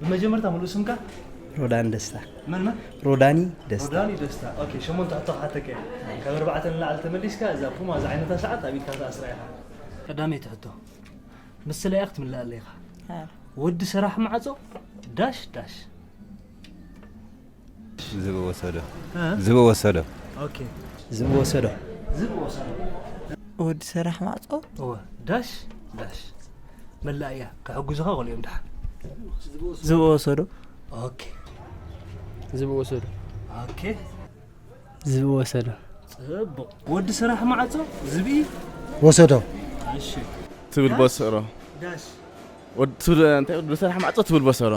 ብመጀመርታ፣ ምሉእ ስምካ? ሮዳኒ ደስታ። መን መን? ሮዳኒ ደስታ። ሮዳኒ ደስታ። ኦኬ፣ ሸሞንተ ሕቶ ክሓተካ እየ። ካብ ኣርባዕተ ንላዕሊ ተመሊስካ፣ እዛ ፑማ ዝዓይነታ ሰዓት ኣብ ኢድካ ክትኣስራ ኢኻ። ቀዳመይቲ ሕቶ፣ ምስ ስለያ ክትምልኣለይ ኢኻ። ኣረ። ወዲ ሰራሕ ማዕጾ፣ ዳሽ ዳሽ። ዝብኢ ወሰዶ። እ? ዝብኢ ወሰዶ። ኦኬ። ዝብኢ ወሰዶ። ዝብኢ ወሰዶ። ወዲ ሰራሕ ማዕጾ? እወ። ዳሽ ዳሽ። መላእያ፣ ክሕግዙኻ ክእሉ እዮም ደሓን። ዝብኢ ወሰዶ። ኦኬ። ዝብኢ ወሰዶ። ኦኬ። ዝብኢ ወሰዶ። ጽቡቕ። ወዲ ሰራሕ ማዕጾ፣ ዝብኢ። ወሰዶ። እሺ። ትብል ዳሽ። በሰሮ። ዳሽ። ወድ-፣ ትብል፣ እንታይ፣ ወዲ ሰራሕ ማዕጾ ትብል በሰሮ።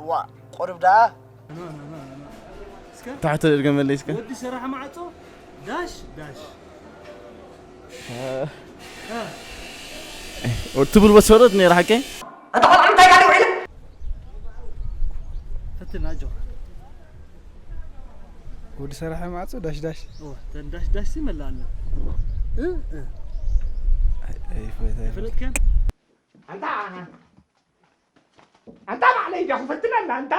ዋ፣ ቁሩብ ደኣ። ኖ፣ ኖ፣ ኖ፣ ኖ፣ ኖ። እስከ። ታሕቲ ድገመለይ እስከ። ወዲ ሰራሕ ማዕጾ፣ ዳሽ ዳሽ። እ። እ። ወድ-፣ ትብል በሰሮ ነይራ ሓቀይ? ኣታ ቆልዓ እንታይ ኢኻ ደው ኢለ? ፈትን ኣጆኻ። ወዲ ሰራሕ ማዕጾ ዳሽ ዳሽ። ኦ፣ ተን ዳሽ ዳሽ ሲ መላ ኣሎ። እ፣ እ። ኣይ፣ ኣይ፣ ፈታ፣ ፈታ። ፈለጥከን? ኣንታ፣ ኣንታ ባዕለይ ዲያ ክፍትነላ፣ ኣንታ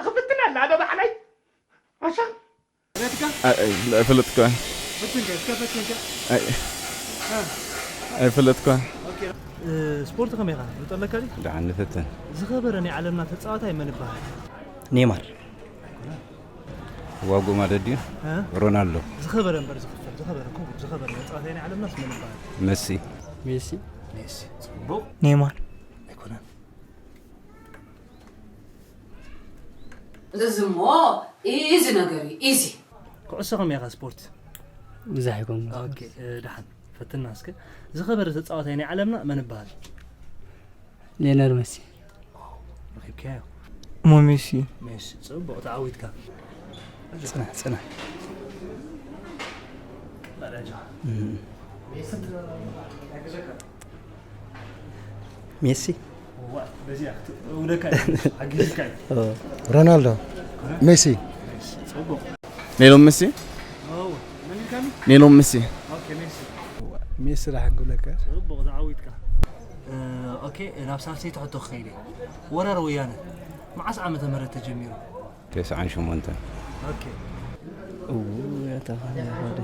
ክፍትነላ ዶ ባዕለይ? ኣሻ። ፈለጥካ? ኣይ፣ ኣይ፣ ኣይፈለጥኳን። ፈትንከ፣ እስከ ፈትንከ። ኣይ። እ። ኣይፈለጥኳን። ኦኬ። እ፣ ስፖርት ከመይ ኢኻ? ትፈልጦ ኣለካ ድዩ? ደሓን ንፈትን። ዝኸበረ ናይ ዓለምና ተጻዋታይ መን ይበሃል? ኔማር። ዋጉ ማለት ድዩ? እ? ሮናልዶ። ዝኸበረ እምበር ዝኽፈል፣ ዝኸበረ ክቡር፣ ዝኸበረ ተጻዋታይ ናይ ዓለምናስ መን ይበሃል? መሲ። ሜሲ። ሜሲ። ጽቡቕ። ኔማር። ኣይኮነን። እዚ እሞ ኢዚ ነገር እዩ፣ ኢዚ። ኩዕሶ ከመይ ኢኻ ስፖርት? ብዙሕ ኣይኮንኩን። ኦኬ፣ እ፣ ደሓን። ፈትና እስከ። ዝኸበረ ተጻዋታይ ናይ ዓለምና መን ይበሃል? ሊዮነል መሲ። ረኺብካዮ? እሞ ሜሲ። ሜሲ፣ ጽቡቕ፣ ተዓዊትካ። ጽናሕ፣ ጽናሕ። ደረጃ። እም። ሜሲ። ዋ፣ በዚኣ ክት-፣ እውደካ እዩ፣ ሓጊዝካ እዩ። ኦ። ሮናልዶ። ሜሲ። ጽቡቕ። ኔሎም ሜሲ። ኦ፣ መን ኢልካኒ? ኔሎም ሜሲ። ኦኬ፣ ሜሲ። ሜሲ ደሓን ክብለካ። ጽቡቕ፣ ተዓዊትካ። እ፣ ኦኬ፣ ናብ ሳልሰይቲ ሕቶ ክኸይድ እየ። ወራር ወያነ መዓስ ዓመተ ምህረት ተጀሚሩ? ተስዓን ሸሞንተን። ኦኬ። እው፣ ያታ ኻን ያታ።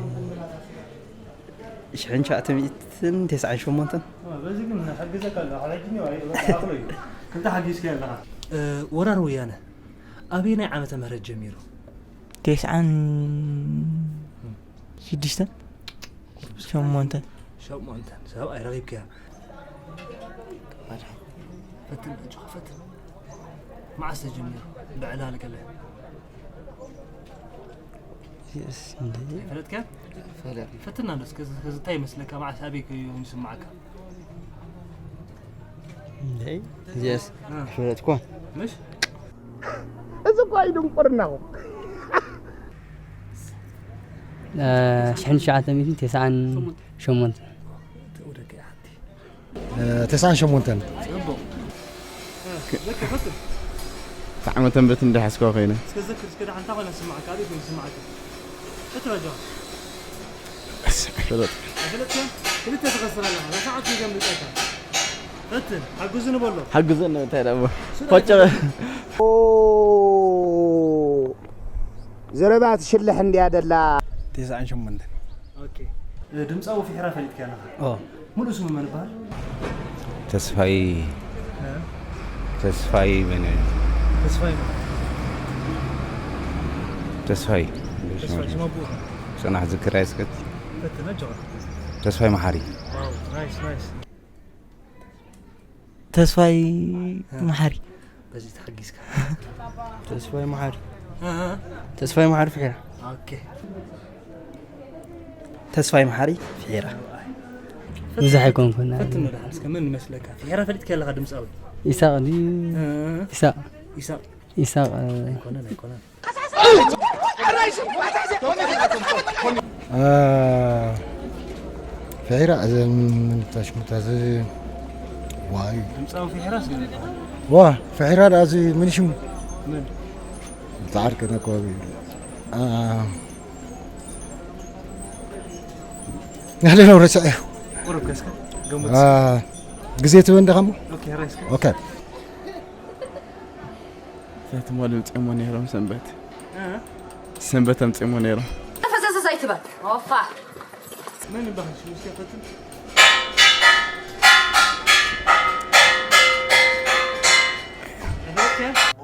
ሽሕን ትሽዓተ ሚእትን ተስዓን ሸሞንተን። እ፣ በዚ ግን ሓግዘካ ኣለኹ። ሓላጅኒ እዩ፣ በቃ፣ ኣኽሎ እዩ። ክንታ ሓጊዝካ ኣለኻ። እ፣ ወራር ወያነ ኣበየናይ ዓመተ ምህረት ጀሚሩ? ተስዓን ሽዱሽተን? ሸሞንተን። ሸሞንተን። ሰብኣይ ረኺብካያ። ፈትን፣ ኣጆኻ ፈትን። መዓስ ተጀሚሩ? ብዕላል ገለ። የስ፣ እንደ ፈለጥካ? ፈለጥ። ፈትና ዶ እስከ፣ እስከ እንታይ ይመስለካ? መዓስ ኣበይ ከ ይኸውን ይስምዓካ? እንደ የስ፣ እ። ፈለጥኳ። ምሽ? እዚ እኮ እዩ ድንቁርና እኮ። እ፣ ሽሕን ትሽዓተ ሚእትን ተስዓን ሸሞንተን። ተውደቀ ሓንቲ። እ፣ ተስዓን ሸሞንተን። ጽቡቕ። እ፣ ዘክር፣ ፈትን። እቲ ዓመተ ምህረት እንዳ ሓዝኳ ኮይነ። እስከ ዘክር፣ እስከ ደሓን እንታይ ኮይና ዝስምዓካ? ኣበይ ኮይኑ ዝስምዓካ? ፈትን ኣጆኻ። እስ፣ ኣይፈለጥኩ። ኣይፈለጥካን? ክልተ ትኸስር ኣለኻ። እዛ ሰዓት ይገምጠካ። ፈትን፣ ሓግዙኒ በሎ። ሓግዙኒ እንታይ ደሞ? ስለ ፈጨ-፣ ኦ፣ ዘረባ ትሽልሕ እንድያ ደላ። ተስዓን ሸሞንተን። ኦኬ። እ፣ ድምጻዊ ፊሕራ ፈሊጥካ ኣለኻ? ኦ። ሙሉእ ስሙ መን ይበሃል? ተስፋይ፣ እ? ተስፋይ መን? ተስፋይ መን? ተስፋይ። ተስፋይ፣ ሽም ኣቦኻ? ጽናሕ ዝክር ኣይስከት። ፈትን፣ ኣጆኻ። ተስፋይ መሓሪ። ዋው፣ ናይስ፣ ናይስ። ተስፋይ እ። መሓሪ። በዚ ተሓጊዝካ። ተስፋይ መሓሪ። እ፣ እ። ተስፋይ መሓሪ ፍሒራ። ኦኬ። ተስፋይ መሓሪ ፍሒራ። ብዙሕ ኣይኮንኩን። ፈትን ወደ ሓንስከ መን ይመስለካ? ፍሒራ ፈሊጥካ ኣለኻ ድምጻዊ? ኢሳቕ ድዩ? እ፣ እ። ኢሳቕ። ኢሳቕ። ኢሳቕ፣ እ። ኣይኮነን፣ ኣይኮነን። አ፣ ፍሒራ፣ እዘን ምንታ ሽሙታ፣ እዚ፣ ዋይ። ድምጻዊ ፍሒራ ስለ ዝበሃል። ዋ፣ ፍሒራ ደኣ፣ እዚ ምን ሽሙ? መን? ብጣዕሪ ከነ ኣከባቢ እዩ። አ፣ ናህለ ነው ረስዐ። ቁሩብ ከስከ፣ ገምት። አ፣ ግዜ ትበን ደኻሞ? ኦኬ፣ ራይስከ። ኦኬ። ትማሊ ኣምጺኦሞ ነይሮም ሰንበት። እ? ሰንበት ኣምጺኦሞ ነይሮም። ፈሰሰስ ኣይትበል። ኦፋ። መን ይበሃል ሽሙ እስኪ ፈትን?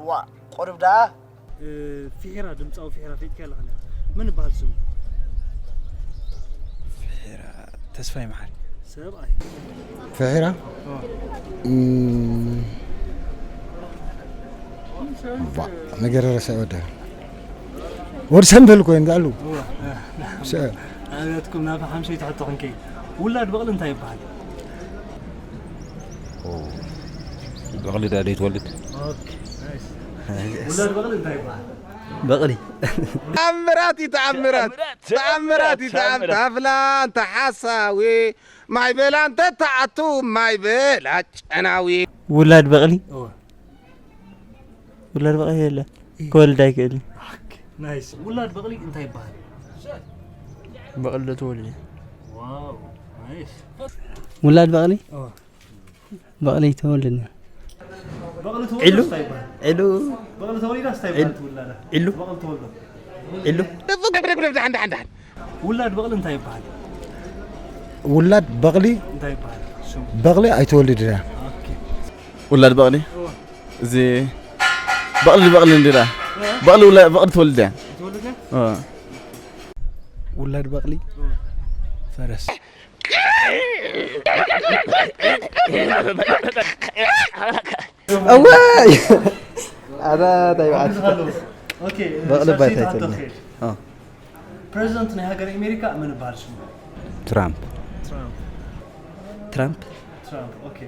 ዋ፣ ቁሩብ ደኣ። እ፣ ፊሒራ፣ ድምጻዊ ፊሒራ ፈሊጥካዮ ኣለኻ? መን ይበሃል ስሙ? ፊሒራ፣ ተስፋይ መሓሪ። ሰብኣይ። ፍሒራ? ኦ። እም፣ ባ፣ ነገር ረሳዕ ወደ። ወዲ ሰንበል እኮ እንዳ ኣሉ። እወ፣ እ፣ ሰ- ኣብያትኩም ናብ ሓምሸይ ትሕቶ ክንከይድ። ውላድ በቕሊ እንታይ ይበሃል? ኦ፣ በቕሊ ዳ ዘይትወልድ? ኦኬ፣ ናይስ። ውላድ በቕሊ እንታይ ይበሃል? በቕሊ። ተኣምራት እዩ፣ ተኣምራት። ተኣምራት እዩ፣ ተኣምራት። ታፍላ እንተ ሓሳዊ፣ ማይ በላ እንተ ተኣቱ፣ ማይ በላ ጨናዊ። ውላድ በቕሊ? እወ። ውላድ በቕሊ የለን። እዩ። ክወልድ ኣይክእልን። ኦኬ፣ ናይስ። ውላድ በቕሊ እንታይ ይበሃል? በቕሊ ዶ ተወልደ? ዋው፣ ናይስ። ውላድ በቕሊ? እወ። በቕሊ ተወልደ። በቕሊ ተወልደ ዒሉ? እንታይ ይበሃል? ዒሉ? በቕሊ ተወሊዳ እንታይ ይበሃል? ዒሉ? ትውላዳ? ዒሉ? በቕሊ ተወልደ። ዒሉ? ደሓን፣ ደሓን፣ ደሓን። ውላድ በቕሊ እንታይ ይበሃል? ውላድ በቕሊ? እንታይ ይበሃል? ሽሙ? በቕሊ ኣይተወልድ እያ። ኦኬ። ውላድ በቕሊ? እወ። እዚ በቕሊ፣ በቕሊ እንዲላ። እ? በቕሊ ውላ-፣ በቕሊ ትወልድ እያ። ትወልድ እያ? እወ። ውላድ በቕሊ? እወ። ፈረስ። እዋይ! ኣረ፣ ታይ በዓል። ኦኬ፣ በቕሊ ሳልሰይቲ ባይታ ሕቶ ኣይትወልድ። ትኸይድ። እ። ፕሬዚደንት ናይ ሃገር ኣሜሪካ መን ይበሃል ሽሙ? ትራምፕ። ትራምፕ። ትራምፕ? ትራምፕ፣ ኦኬ።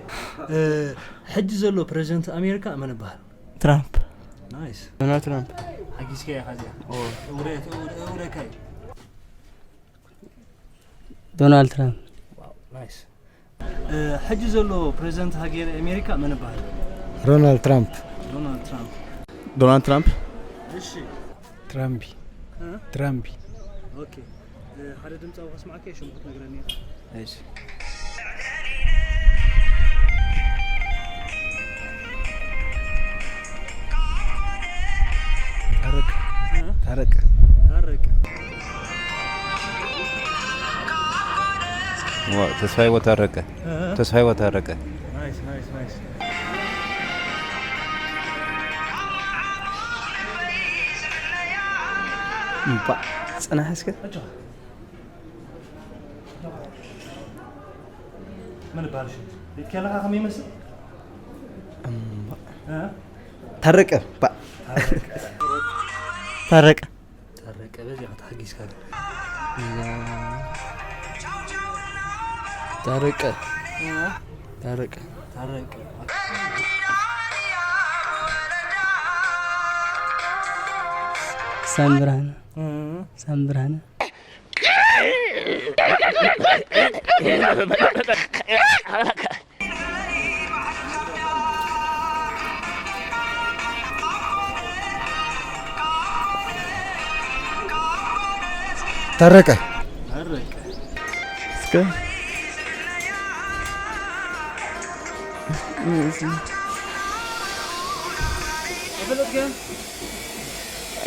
እ፣ ሕጂ ዘሎ ፕሬዚደንት ኣሜሪካ መን ይበሃል? ትራምፕ። ናይስ። ዶናልድ ትራምፕ። ሓጊዝካዮ ኢኻ እዚኣ። ኦ። እውረ-፣ እውረ-፣ እውረካይ። ዶናልድ ትራምፕ። ዋው፣ ናይስ። እ፣ ሕጂ ዘሎ ፕሬዚደንት ሃገር ኣሜሪካ መን ይበሃል? ዶናልድ ትራምፕ። ዶናልድ ትራምፕ። ዶናልድ ትራምፕ። እሺ። ትራምፒ። እ? ትራምፒ። ኦኬ። እ፣ ሓደ ድምጻዊ ከስማዕካ እየ፣ ሽሙ ክትነግረኒ ኢኻ። እሺ። ታረቀ። እ? ታረቀ። ታረቀ። ዋ፣ ተስፋዬ ወታረቀ። እ? ተስፋዬ ወታረቀ። ናይስ፣ ናይስ፣ ናይስ። እምባ፣ ጽናሕ እስከ። ኣጆኻ። መን ይበሃል ሽሙ? ከለኻ ከመይ ይመስል? እምባ። እ? ታረቀ፣ ባ። ታረቀ። ታረቀ። ታረቀ፣ በዚኣ ተሓጊዝካ ግን። ታረቀ። እ? ታረቀ። ታረቀ። ሳም ብርሃነ። እ? ሳም ብርሃነ። ታረቀ። ታረቀ። እስከ ኣይፈለጥክን?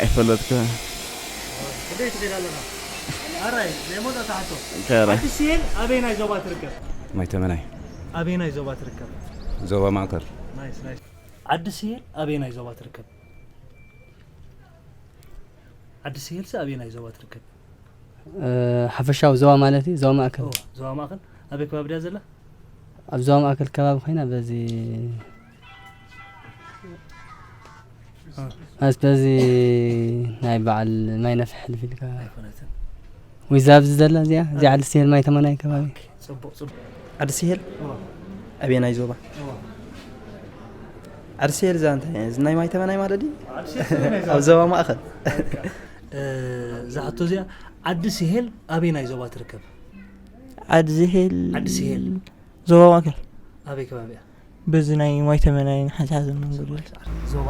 ኣይፈለጥክን። ክንደይ ትኽእል ኣለኻ? ኣራይ፣ ናይ መወዳእታ ሕቶ። እንታይ ኣራይ? ዓዲ ስሄል ኣበየናይ ዞባ ትርከብ? ማይ ተመናይ። ኣበየናይ ዞባ ትርከብ? ዞባ ማእከል። ናይስ፣ ናይስ። ዓዲ ስሄል ኣበየናይ ዞባ ትርከብ? ዓዲ ስሄልሲ ኣበየናይ ዞባ ትርከብ? እ፣ ሓፈሻዊ ዞባ ማለት እዩ፣ ዞባ ማእከል። ኦ፣ ዞባ ማእከል። ኣበይ ከባቢ ድያ ዘላ? ኣብ ዞባ ማእከል ከባቢ ኮይና በዚ እ። ማለት በዚ ናይ በዓል ማይ ነፍሒ ሕልፍ ኢልካ ኣይኮነትን። ወይ እዛ ኣብዚ ዘላ እዚኣ፣ እዚኣ ዓዲ ስሄል ማይ ተመናይ ከባቢ። ኦኬ፣ ጽቡቕ፣ ጽቡቕ። ዓዲ ስሄል እዋ። ኣበየናይ ዞባ? እዋ። ዓዲ ስሄል እዛ እንታይ? እዚ ናይ ማይ ተመናይ ማለት ድዩ? ዓዲ ስሄል ናይ ዞባ። ኣብ ዞባ ማእከል። በቃ። እ፣ እዛ ሕቶ እዚኣ፣ ዓዲ ስሄል ኣበየናይ ዞባ ትርከብ? ዓዲ ስሄል ዓዲ ስሄል። ዞባ ማእከል። ኣበይ ከባቢ እያ? በዚ ናይ ማይ ተመናይን ሓንሳብ ዘሎ መንገዲ። ዞባ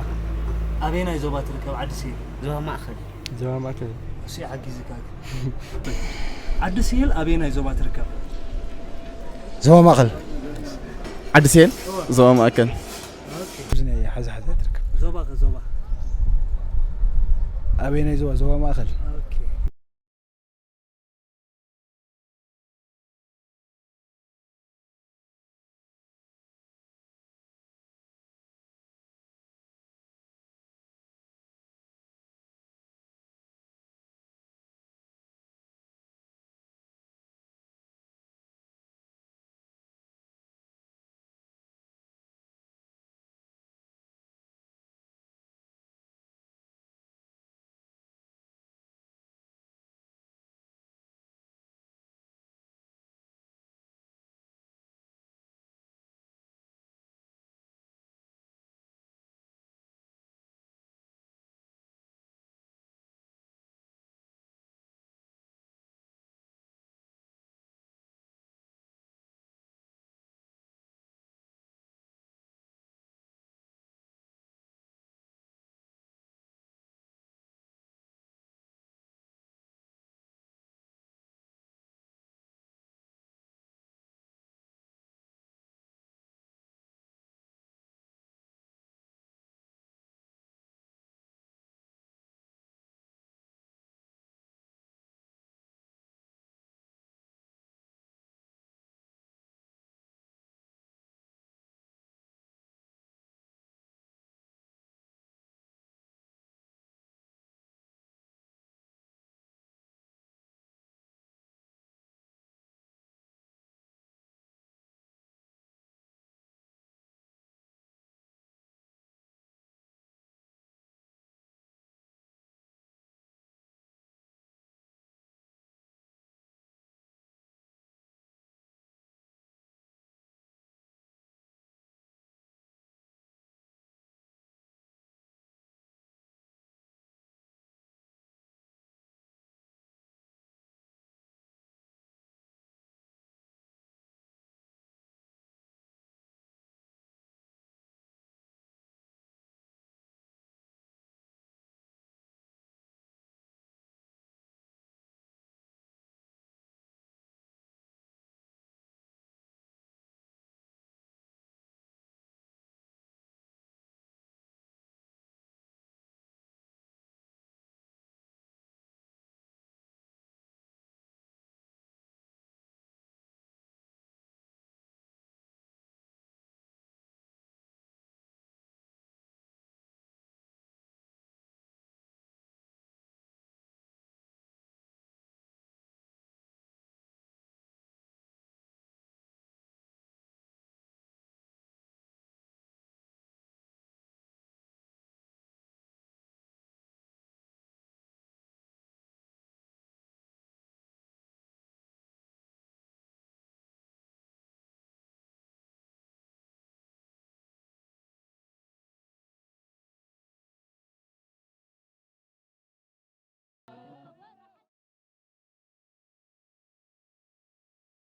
ኣበየናይ ዞባ ትርከብ ዓዲ ስሄል? ዞባ ማእከል። ዞባ ማእከል። እሱ ሓጊዝካ። ዓዲ ስሄል ኣበየናይ ዞባ ትርከብ? ዞባ ማእከል። ዓዲ ስሄል ዞባ ማእከል። ኦኬ። እዚ ናይ ሓዛ ሓዛ ትርከብ። ዞባ ከ ዞባ? ኣበየናይ ዞባ? ዞባ ማእኸል። ኦኬ።